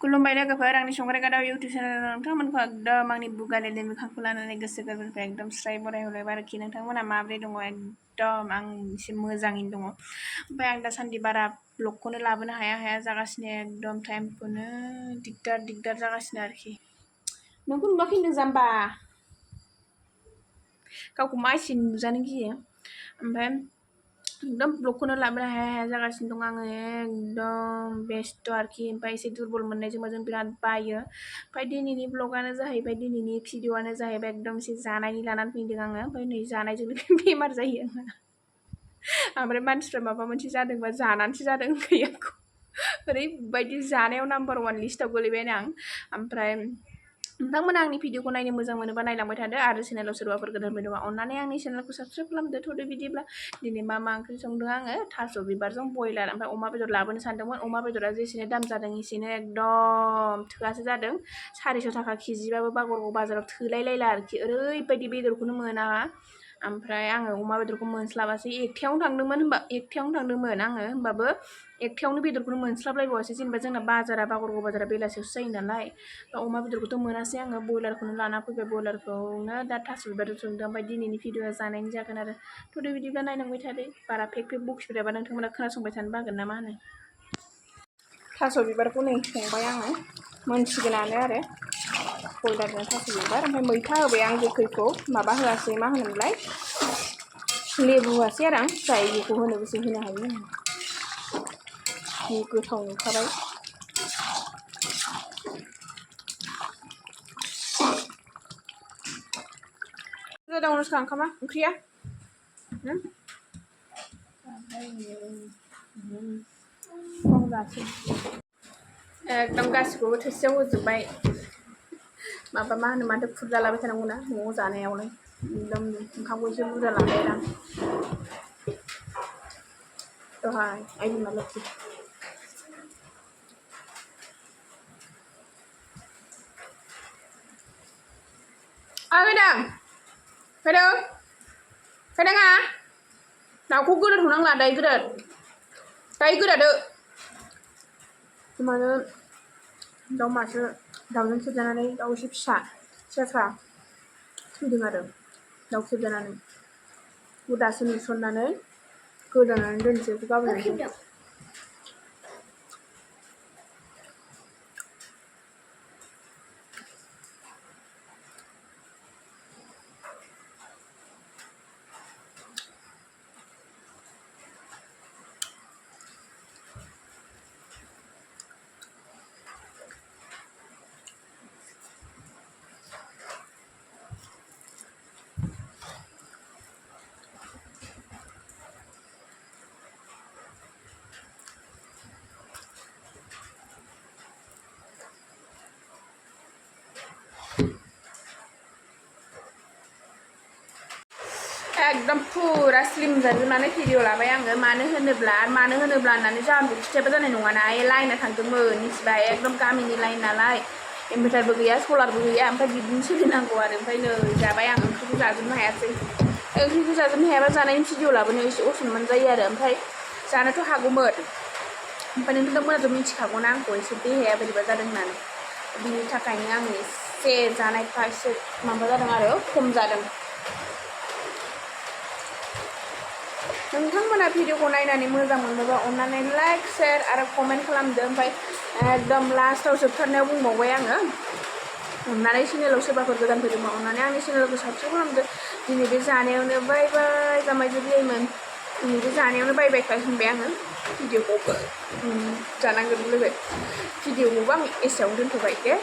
खुलुमबाय लोगोफोर आंनि संग्रा गादाव इउटुब चेनेल नोंथांमोनखौ एकदम आंनि बुगालेले मोखांखौ लानानै गोसो गोरबोनिफ्राय एकदम स्राय बरायहरबाय आरोखि नोंथांमोना माबोरै दङ एकदम आं एसे मोजाङैनो दङ ओमफ्राय आं दासान्दि बारा ब्लगखौनो लाबोनो हाया जागासिनो एकदम टाइमखौनो दिगदार जागासिनो आरोखि नोंखौ नुवाखै होनदों जाम्बा गावखौ मा एसे नुजानो गियो ओमफ्राय एकदम ब्लगखौनो लाबोनो हाया जागासिनो दं आङो एकदम बेस्थ आरोखि ओमफ्राय एसे दुरबल मोननायजों जों बिराद बायो ओमफ्राय दिनैनि ब्लगानो जाहैबाय दिनैनि भिडिअआनो जाहैबाय एकदम एसे जानायनि लानानै फैदों आङो ओमफ्राय नै जानायजों बेमार जायो आंहा ओमफ्राय मानसिफ्रा माबा मोनसे जादोंबा जानानैसो जादों गैयाखौ ओरैबायदि जानायाव नाम्बार 1 लिस्टआव गोलैबाय आं ओमफ्राय नोंथांमोना आंनि भिडिअखौ नायनो मोजां मोनोबा नायलांबाय थादो आरो चेनेलाव सोरबाफोर गोदान फैदोंबा अन्नानै आंनि चेनेलखौ साबस्क्राइब खालामदो थ'दो बिदिब्ला दिनै मा ओंख्रि संदों आङो थास' बिबारजों बयलार ओमफ्राय अमा बेदर लाबोनो सानदोंमोन अमा बेदरा जेसेनो दाम जादों एसेनो एकदम थोआसो जादों 400 थाखा केजिबाबो बागरगाव बाजाराव थोलायलायला आरोखि ओरैबायदि बेदरखौनो मोना ओमफ्राय आङो अमा बेदरखौ मोनस्लाबासै एकथायावनो थांदोंमोन आङो होमबाबो एकथायावनो बेदरखौनो मोनस्लाबलायबावासै जेनेबा जोंना बाजारा बागरगाव बाजारा बेलासियावसो जायो नालाय अमा बेदरखौथ' मोनासै आङो बयलारखौनो लाना फैबाय बयलारखौनो दा थास' बिबारजों संदों ओमफ्राय दिनैनि भिडिअआ जानायनि जागोन आरो थ'दो बिदिब्ला नायलांबाय थादो बारा फेक बखिफोराबा नोंथांमोना खोनासंबाय थानो बागोन ना मा होनो थास' बिबारखौ नै संबाय आङो मोनसिगोनानो आरो बयलारजों थास' बिबार ओमफ्राय मैथा होबाय आं गोखैखौ माबा होआसै मा होनोमोनलाय लेबु होआसै आरो आं जाय बेखौ होनो गोसो होनो हायो जि गोथाव नुखाबाय गोदावनो ओंखामा ओंख्रिया एकदम गासिखौबो थोरसियाव होजोब्बाय माबा मा होनो माथो खुरजालाबाय थानांगौ ना न'आव जानायावलाय एकदम ओंखामखौ एसे बुरजा लाबाय आं दहाय आइ बिमा लोखि फैदों दाउखौ गोदानो नांला दायो गोदादो मानो दाउ मासे दाउजों खेबजानानै दाउ एसे फिसा सेफ्रा थैदों आरो दाउ खेबजानानै दासो नुसननानै गोदानानै दोनसै गाबोन एकदम फुरा स्लिम जाजोबनानै भिडिअ लाबाय आङो मानो होनोब्ला होननानै जाहोनखौ खिथायाबा जानाय नङाना लाइना थांदोंमोन मिथिबाय एकदम गामिनि लाइन नालाय इनभार्टारबो गैया सलारबो गैया ओमफ्राय बिदिनो सोलिनांगौ आरो ओमफ्राय नै जाबाय आं ओंख्रिखौ जाजोबनो हायासै ओंख्रिखौ जाजोबनो हायाबा जानायनि भिडिअ लाबोनो एसे असुबिदा जायो आरो ओमफ्राय जानोथ' हागौमोन ओमफ्राय नोंथांमोनाथ' मिथिखागौना आंखौ एसे देहाया बोरैबा जादों होननानै बिनि थाखायनो आं एसे जानायफ्रा एसे माबा जादों आरो खम जादों नोंथांमोना भिडिअखौ नायनानै मोजां मोनोबा अन्नानै लाइक शेयार आरो कमेन्ट खालामदो ओमफ्राय एकदम लास्टाव जोबथारनायाव बुंबावबाय आङो अन्नानै चेनेलाव सोरबाफोर गोदान फैदोंबा अन्नानै आंनि चेनेलखौ साबस्क्राइब खालामदो दिनै बे जानायावनो बाय जामाय जोबलायोमोन दिनै बे जानायावनो बाय होनबाय आङो भिडिअखौबो जानांगोन लोगो भिडिअखौबो आं एसेयावनो दोनथ'बाय दे